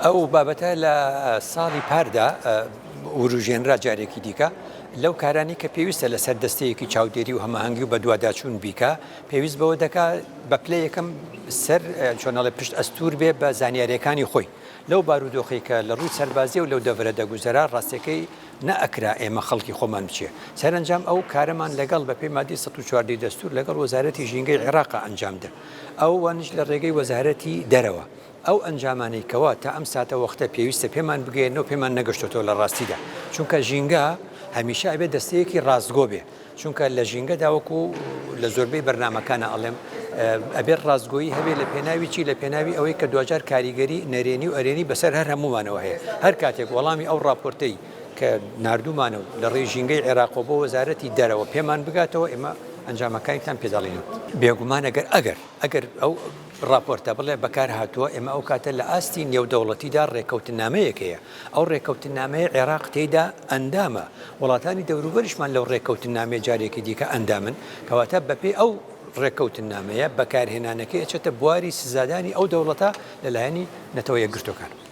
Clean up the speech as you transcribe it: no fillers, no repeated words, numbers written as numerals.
ئەو بابەتە لە ساڵی پاردا وروژێنرا جارێکی دیکە، لەو کارانەی کە پێویستە لەسەر دەستەیەکی چاودێری و هەماهەنگی و بەدواداچوون بیکا، پێویست بەوە دەکا بە پلەی یەکەم سەر چۆن ئەڵێ پشت ئەستوور بێ بە زانیارییەکانی خۆی. لەو بارودۆخەی کە لە ڕووی سەربازییەوە لەو دەڤەرە دەگوزەرا، ڕاستییەکەی نەئەکرا ئێمە خەڵکی خۆمان بچێ. سەرەنجام ئەو کارەمان لەگەڵ بەپێی مادەی 114 ی دەستوور لەگەڵ وەزارەتی ژینگەی عێراقا ئەنجام دا. ئەوانیش لە ڕێگەی وەزارەتی دەرەوە. ئەو ئەنجامانەی کەوا تا ئەم ساتەوەختە پێویستە پێمان بگەیەنەوە پێمان نەگەشتۆتەوە لە ڕاستیدا. چونکە ژینگە هەمیشە ئەبێ دەستەیەکی ڕاستگۆ بێ. چونکە لە ژینگەدا وەکو لە زۆربەی بەرنامەکانا ئەڵێم ئەبێت ڕاستگۆیی هەبێ لە پێناوی چی لە پێناوی ئەوەی کە دواجار کاریگەری نەرێنی و ئەرێنی بەسەر هەر هەموومانەوە هەیە هەر کاتێک وەڵامی ئەو ڕاپۆرتەی کە ناردوومانە و لە ڕێی ژینگەی عێراقەوە بۆ وەزارەتی دەرەوە پێمان بگاتەوە ئێمە ئەنجامەکانیتان پێ دەڵێین. بێگومان ئەگەر ئەگەر ئەگەر ئەو ڕاپۆرتە بڵێ بەکار هاتووە، ئێمە ئەو کاتە لە ئاستی نێودەوڵەتیدا ڕێککەوتننامەیەک هەیە، ئەو ڕێککەوتننامەیە عێراق تێیدا ئەندامە، وڵاتانی دەوروبەریشمان لەو ڕێککەوتننامەیە جارێکی دیکە ئەندامن، کەواتە بەپێی ئەو ڕێککەوتننامەیە بەکارهێنانەکەی ئەچێتە بواری سزادانی ئەو دەوڵەتە لەلایەنی نەتەوە یەکگرتووەکان.